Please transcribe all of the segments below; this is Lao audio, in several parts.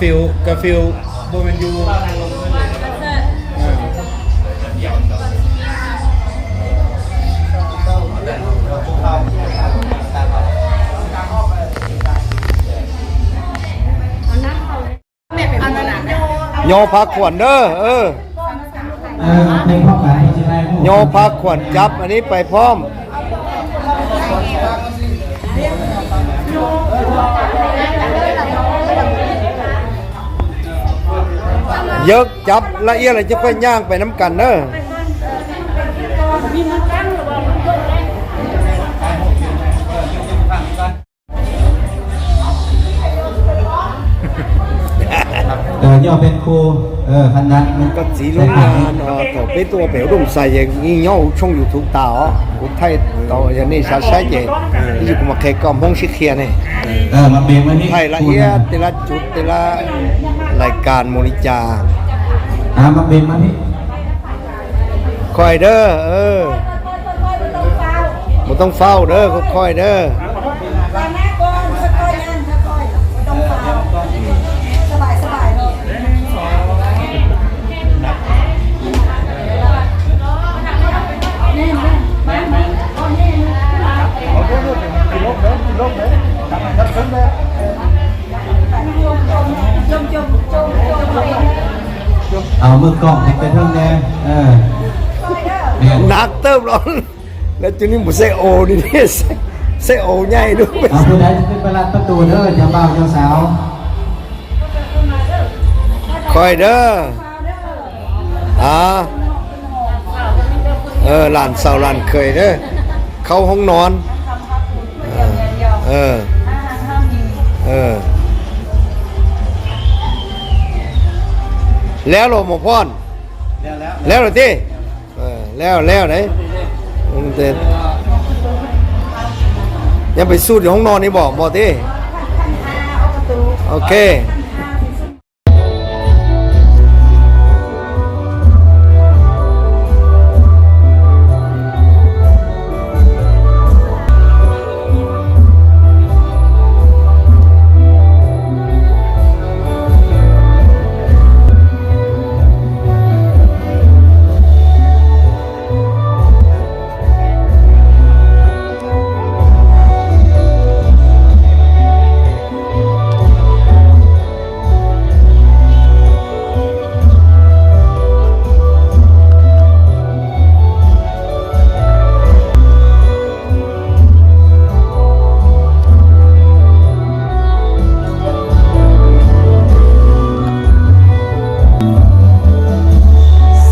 ຟິວ ກາຟິວ ບໍ່ແມ່ນຢູ່ ຍໍພາຂວັນເດີ ເອີ ເອີ ເພງພ້ອມກັນ ຍໍພາຂວັນຈັບ ອັນນີ້ໄປພ້ອມ ເຢິກຈັບລະອຽດ ແລ້ວຈະຄ່ອຍຍ່າງໄປນຳກັນເດີ. ເອີ ຍໍເປັນຄູ່ ເອີ ຄັນນັ້ນ ມັນກໍຊິລົງງານ ເອີ ເຂົາເປັນຕົວແປວດົງໃສ່ ຍີ່ຍໍຊ່ອງຢູທູບຕາ ອອກ ອຸໄທ ເຂົາຢ່າງນີ້ຊາຊາເຈ ຢູ່ມາແຄ່ກອມຫ້ອງຊິເຄຍນີ້ ເອີ ມາເປັນມານີ້ ໄທລະອຽດ ແຕ່ລະຈຸດ ແຕ່ລະລາຍການບໍລິຈາກ ອ່າ ມາເປັນມານີ້ ຄ່ອຍເດີ ເອີ ບໍ່ຕ້ອງຟ້າວເດີ ຄ່ອຍໆເດີ ເອົາມືກ້ອງຂຶ້ນໄປເທິງແດ່ ເອີ ແມ່ນ ໜັກເຕີບເນາະ ແລ້ວຈຸນີ້ບໍ່ໃສ່ໂອນີ້ເດ້ ໃສ່ ໃສ່ໂອໃຫຍ່ດ້ວຍ ເອົາ ຜູ້ໃດຈະຂຶ້ນໄປລັດປະຕູເດີ ເຈົ້າບ່າວເຈົ້າສາວ ຄ່ອຍເດີ ອ່າ ເອີ ຫຼານສາວຫຼານເຂີຍເດີ ເຂົ້າຫ້ອງນອນ ເອີ ເອີ ເອີ ແລ້ວເນາະ ໝໍພອນ ແລ້ວແລ້ວ ແລ້ວແລ້ວຕິ ເອີ ແລ້ວແລ້ວເດ້ ແຕ່ຍັງໄປສູດຢູ່ຫ້ອງນອນນີ້ບໍ່ ບໍ່ຕິ ໂອເຄ.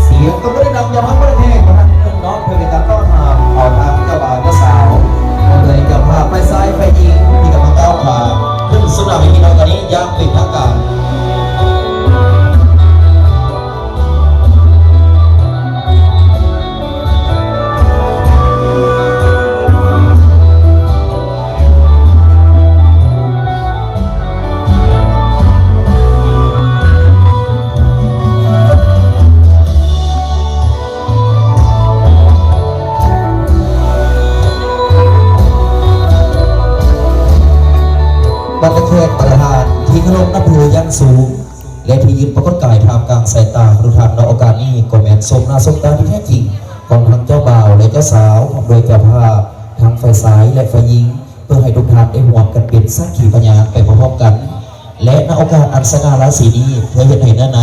ສຽງຕົບມືດັງໆ ຢາກໃຫ້ປະເທດ ປະທານທີ່ໜຶ່ງເນາະ ເພື່ອເປັນການຕ້ອນຮັບເອົາທາງເຈົ້າບ່າວເຈົ້າສາວ ເອີ ເຈົ້າພາບຝ່າຍຊາຍຝ່າຍຍິງ ທີ່ກຳລັງກ້າວຂ້າມຂຶ້ນສູ່ໜ້າເວທີໃນຕອນນີ້ຢ່າງເປັນທາງການ. ບັນດາແຂກປະທານທີ່ເຄົາລົບນັບຖືຢ່າງສູງ ແລະ ທີ່ຢືນປາກົດກາຍທ່າມກາງສາຍຕາຂອງທຸກທ່ານ ໃນໂອກາດນີ້ ກໍແມ່ນໂສມໜ້າໂສມຕາທີ່ແທ້ຈິງຂອງທັງເຈົ້າບ່າວ ແລະ ເຈົ້າສາວ ພ້ອມດ້ວຍເຈົ້າພາບ ທັງຝ່າຍຊາຍ ແລະ ຝ່າຍຍິງ ເພື່ອໃຫ້ທຸກທ່ານໄດ້ຮ່ວມກັນເປັນສັກຂີພະຍານໄປພ້ອມໆກັນ ແລະ ໃນໂອກາດອັນສະຫງ່າລາສີນີ້ ເພື່ອເຮັດໃຫ້ເນື້ອໃນ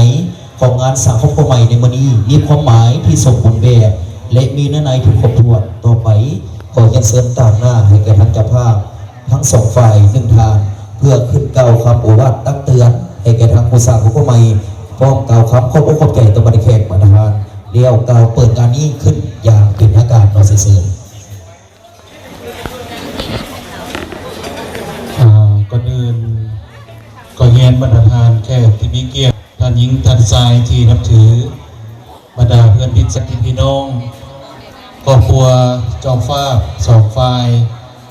ຂອງງານສ້າງຄອບຄົວໃໝ່ໃນມື້ນີ້ ມີຄວາມໝາຍທີ່ສົມບູນແບບ ແລະ ມີເນື້ອໃນທີ່ຄົບຖ້ວນ. ຕໍ່ໄປ ຂໍຮຽນເຊີນຕາງໜ້າໃຫ້ແກ່ທາງເຈົ້າພາບ ທັງສອງຝ່າຍໜຶ່ງທ່ານ ເພື່ອຂຶ້ນກ່າວຄຳໂອວາດຕັກເຕືອນໃຫ້ແກ່ທາງຜູ້ສ້າງຄອບຄົວໃໝ່ ພ້ອມກ່າວຄຳຂອບອົກຂອບໃຈຕໍ່ບັນດາແຂກປະທານ ແລ້ວກ່າວເປີດງານນີ້ຂຶ້ນຢ່າງເປັນທາງການເນາະ ເຊີນ. ອ່າ ກ່ອນອື່ນ ຂໍຮຽນບັນດາທ່ານແຂກທີ່ມີກຽດ ທ່ານຍິງ ທ່ານຊາຍທີ່ນັບຖື, ບັນດາເພື່ອນມິດ ສາຍພີ່ນ້ອງ ຄອບຄົວ ເຈົ້າພາບສອງຝ່າຍ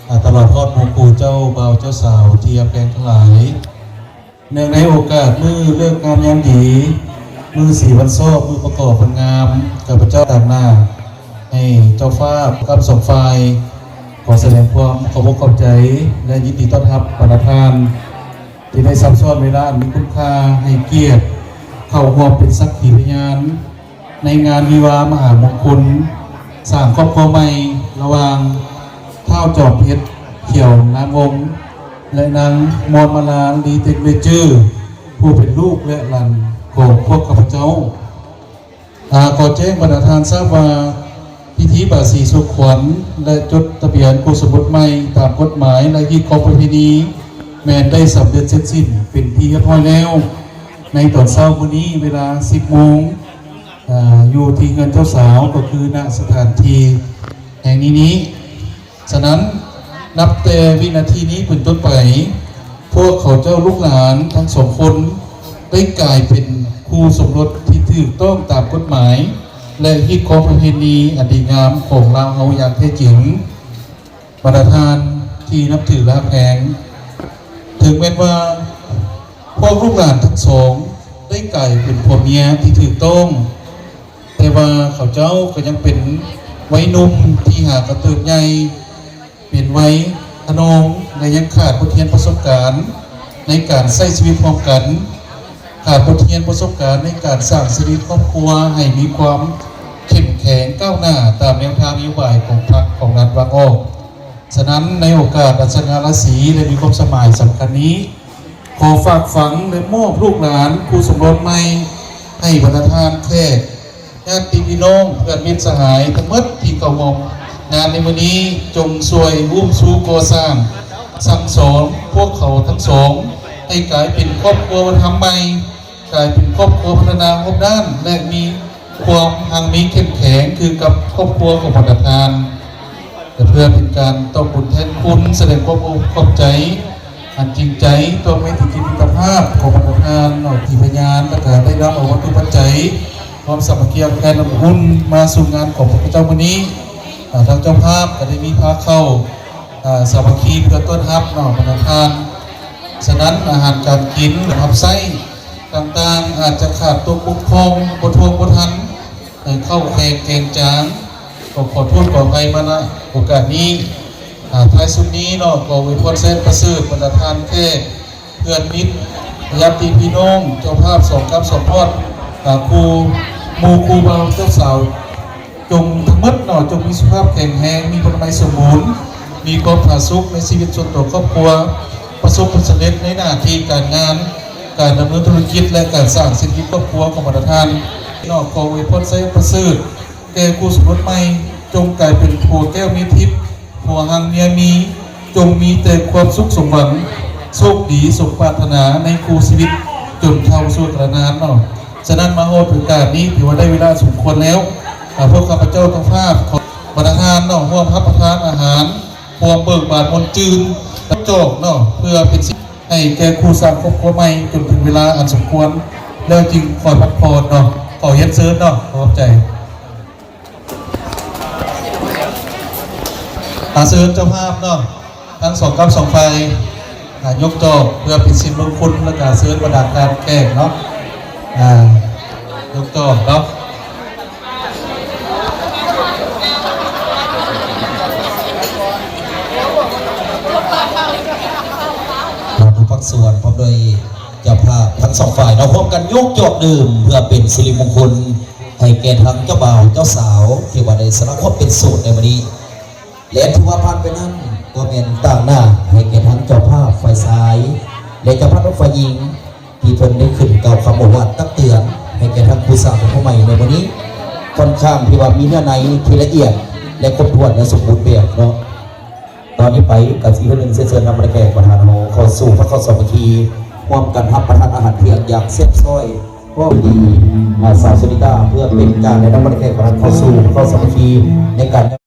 ອາ ຕະຫຼອດຮອດໝູ່ຄູ່ເຈົ້າບ່າວເຈົ້າສາວທີ່ຮັກແພງທັງຫຼາຍ, ເນື່ອງໃນໂອກາດມື້ເລີກງາມຍາມດີ, ມື້ສີວັນຊອບ, ມື້ປະກອບວັນງາມ, ຂ້າພະເຈົ້າຕາງໜ້າໃຫ້ເຈົ້າພາບກັບສອງຝ່າຍ ຂໍສະແດງຄວາມຂອບອົກຂອບໃຈ ແລະ ຍິນດີຕ້ອນຮັບບັນດາທ່ານ ທີ່ໄດ້ຊັບຊ້ອນເວລາອັນມີຄຸນຄ່າໃຫ້ກຽດເຂົ້າຮ່ວມເປັນສັກຂີພະຍານ ໃນງານວິວາມະຫາມົງຄຸນ ສ້າງຄອບຄົວໃໝ່ ລະຫວ່າງທ້າວຈອມເພັດ ຂຽວນາມວົງ ແລະ ນາງມອນມາລາ ລີເຕັກເວເຈີ ຜູ້ເປັນລູກ ແລະ ຫຼານຂອງພວກຂ້າພະເຈົ້າ. ອາ ຂໍແຈ້ງບັນດາທ່ານຊາບວ່າ ພິທີບາສີສູ່ຂວັນ ແລະ ຈົດທະບຽນຄູ່ສົມບົດໃໝ່ຕາມກົດໝາຍ ແລະ ຮີດຄອງປະເພນີ ແມ່ນໄດ້ສຳເລັດເສັດສິ້ນເປັນທີ່ຮຽບຮ້ອຍແລ້ວ ໃນຕອນເຊົ້າມື້ນີ້ເວລາສິບໂມງ ອາ ຢູ່ທີ່ເຮືອນເຈົ້າສາວ ກໍຄື ນະ ສະຖານທີ່ແຫ່ງນີ້ນີ້. ສະນັ້ນ, ນັບແຕ່ວິນາທີນີ້ເປັນຕົ້ນໄປ, ພວກເຂົາເຈົ້າລູກຫຼານທັງສອງຄົນ ໄດ້ກາຍເປັນຄູ່ສົມລົດທີ່ຖືກຕ້ອງຕາມກົດໝາຍ ແລະ ຮີດຄອງປະເພນີອັນດີງາມຂອງລາວເຮົາຢ່າງແທ້ຈິງ. ບັນດາທ່ານທີ່ນັບຖື ແລະ ຮັກແພງ, ເຖິງແມ່ນວ່າພວກລູກຫຼານທັງສອງໄດ້ກາຍເປັນຜົວເມຍທີ່ຖືກຕ້ອງ, ແຕ່ວ່າເຂົາເຈົ້າກໍຍັງເປັນໄວໜຸ່ມທີ່ຫາກະເຕີບໃຫຍ່ ເປັນໄວຂະນອງ ແລະ ຍັງຂາດບົດຮຽນປະສົບການໃນການໃຊ້ຊີວິດຮ່ວມກັນ, ຂາດບົດຮຽນປະສົບການໃນການສ້າງຊີວິດຄອບຄົວໃຫ້ມີຄວາມເຂັ້ມແຂງກ້າວໜ້າຕາມແນວທາງນະໂຍບາຍຂອງພັກຂອງລັດວາງອອກ. ສະນັ້ນ, ໃນໂອກາດອັນສະຫງ່າລາສີ ແລະ ມີຄວາມສະໝາຍສຳຄັນນີ້, ຂໍຝາກຝັງ ແລະ ມອບລູກຫຼານຄູ່ສົມລົດໃໝ່ໃຫ້ບັນດາທ່ານແຂກ ຍາດຕິພີ່ນ້ອງ ເພື່ອນມິດສະຫາຍທັງໝົດທີ່ເຂົ້າຮ່ວມງານໃນມື້ນີ້ ຈົ່ງຊ່ວຍອຸ້ມຊູ່ກໍ່ສ້າງ ສັ່ງສອນພວກເຂົາທັງສອງ ໃຫ້ກາຍເປັນຄອບຄົວວັດທະນະໃໝ່, ກາຍເປັນຄອບຄົວພັດທະນາຮອບດ້ານ ແລະ ມີຄວາມຮັ່ງມີເຂັ້ມແຂງຄືກັບຄອບຄົວຂອງບັນດາທ່ານ. ແລະ ເພື່ອເປັນການຕອບບຸນແທນຄຸນ, ສະແດງຄວາມຂອບໃຈອັນຈິງໃຈຕໍ່ໄມຕີຈິດມິດຕະພາບຂອງບັນດາທ່ານເນາະ ທີ່ພະຍານ ແລະ ກະໄດ້ນຳເອົາວັດຖຸປັດໄຈ ຄວາມສາມັກຄີອັນແຜ່ນອົບອຸ່ນມາສູ່ງານຂອງພວກເຈົ້າມື້ນີ້. ອາ ທາງເຈົ້າພາບກໍໄດ້ມີພາເຂົ້າ ອາ ສາມັກຄີເພື່ອຕ້ອນຮັບເນາະບັນດາທ່ານ. ສະນັ້ນ ອາຫານການກິນ ແລະ ຮັບໃຊ້ຕ່າງໆ ອາດຈະຂາດຕົກບົກຜ່ອງ ບໍ່ຖ້ວງບໍ່ທັນ ເອີ ເຂົ້າແຂງແກງຈາງ ກໍຂໍໂທດຂໍອະໄພມາ ນະ ໂອກາດນີ້. ອາ ທ້າຍສຸດນີ້ເນາະ ຂໍອວຍພອນແສນປະເສີດບັນດາທ່ານແຂກ ເພື່ອນມິດ ຍາດຕິພີ່ນ້ອງ ເຈົ້າພາບສອງກັບສອງທອດ ອາ ຄູ່ໝູ່ຄູ່ບ່າວເຈົ້າສາວ ຈົ່ງທັງໝົດເນາະ ຈົ່ງມີສຸຂະພາບແຂງແຮງ, ມີພະລານາໄມສົມບູນ, ມີຄວາມຜາສຸກໃນຊີວິດສ່ວນຕົວຄອບຄົວ, ປະສົບຜົນສຳເລັດໃນໜ້າທີ່ການງານ, ການດຳເນີນທຸລະກິດ ແລະ ການສ້າງເສດຖະກິດຄອບຄົວຂອງບັນດາທ່ານເນາະ. ຂໍອວຍພອນໄຊປະເສີດແກ່ຄູ່ສົມລົດໃໝ່, ຈົ່ງກາຍເປັນຜົວແກ້ວເມຍທິບ, ຜົວຮັ່ງເມຍມີ, ຈົ່ງມີແຕ່ຄວາມສຸກສົມຫວັງ, ໂຊກດີສົມປາດຖະໜາໃນຄູ່ຊີວິດຈົນເຖົ້າຊົ່ວກາລະນານເນາະ. ສະນັ້ນ ມາຮອດໂອກາດນີ້ ຖືວ່າໄດ້ເວລາສົມຄວນແລ້ວ. ອາ ພວກຂ້າພະເຈົ້າເຈົ້າພາບ ຂໍບັນດາທ່ານເນາະ ຮ່ວມຮັບປະທານອາຫານ ຄວາມເບີກບານມ່ວນຈື່ນ ຈອກເນາະ ເພື່ອເປັນສິລິໃຫ້ແກ່ຄູ່ສ້າງຄອບຄົວໃໝ່ ຈົນເຖິງເວລາອັນສົມຄວນ ແລ້ວຈຶ່ງຄ່ອຍພັກຜ່ອນເນາະ. ຂໍຮຽນເຊີນເນາະ. ຂອບໃຈ. ອາ ເຊີນເຈົ້າພາບເນາະ ທັງສອງກັບສອງຝ່າຍ ອາ ຍົກຈອກເພື່ອເປັນສິລິມຸງຄຸນ ແລ້ວກະເຊີນບັນດາທ່ານແຂກເນາະ ອາ ຍົກຈອກເນາະ. ພາກສ່ວນພ້ອມດ້ວຍເຈົ້າພາບທັງສອງຝ່າຍເນາະ ຮ່ວມກັນຍົກຈອກດື່ມ ເພື່ອເປັນສິລິມຸງຄຸນໃຫ້ແກ່ທັງເຈົ້າບ່າວເຈົ້າສາວ ທີ່ວ່າໄດ້ສະຫຼະຄວາມເປັນໂສດໃນມື້ນີ້. ແລະ ຖືວ່າຜ່ານໄປນັ້ນ ກໍແມ່ນຕາງໜ້າໃຫ້ແກ່ທັງເຈົ້າພາບຝ່າຍຊາຍ ແລະ ເຈົ້າພາບຂອງຝ່າຍຍິງ ທີ່ເພິ່ນໄດ້ຂຶ້ນກ່າວຄຳໂອວາດຕັກເຕືອນໃຫ້ແກ່ທັງຄູ່ສ້າງຄົນໃໝ່ໃນມື້ນີ້ ຂ້ອນຂ້າງທີ່ວ່າມີເນື້ອໃນທີ່ລະອຽດ ແລະ ຄົບຖ້ວນ ແລະ ສົມບູນແບບເນາະ. ຕອນນີ້ໄປກໍຊິເຮັດເລື່ອງເຊີນນຳບັນດາແຂກປະທານເຮົາເຂົ້າສູ່ພາກເຂົ້າສາມັກຄີ ຮ່ວມກັນຮັບປະທານອາຫານທ່ຽງຢ່າງແຊບຊ້ອຍ ພ້ອມດີ ອາ ສາວສຸນິຕາ ເພື່ອເປັນການແນະນຳບັນດາແຂກປະທານເຂົ້າສູ່ພາກເຂົ້າສາມັກຄີໃນການ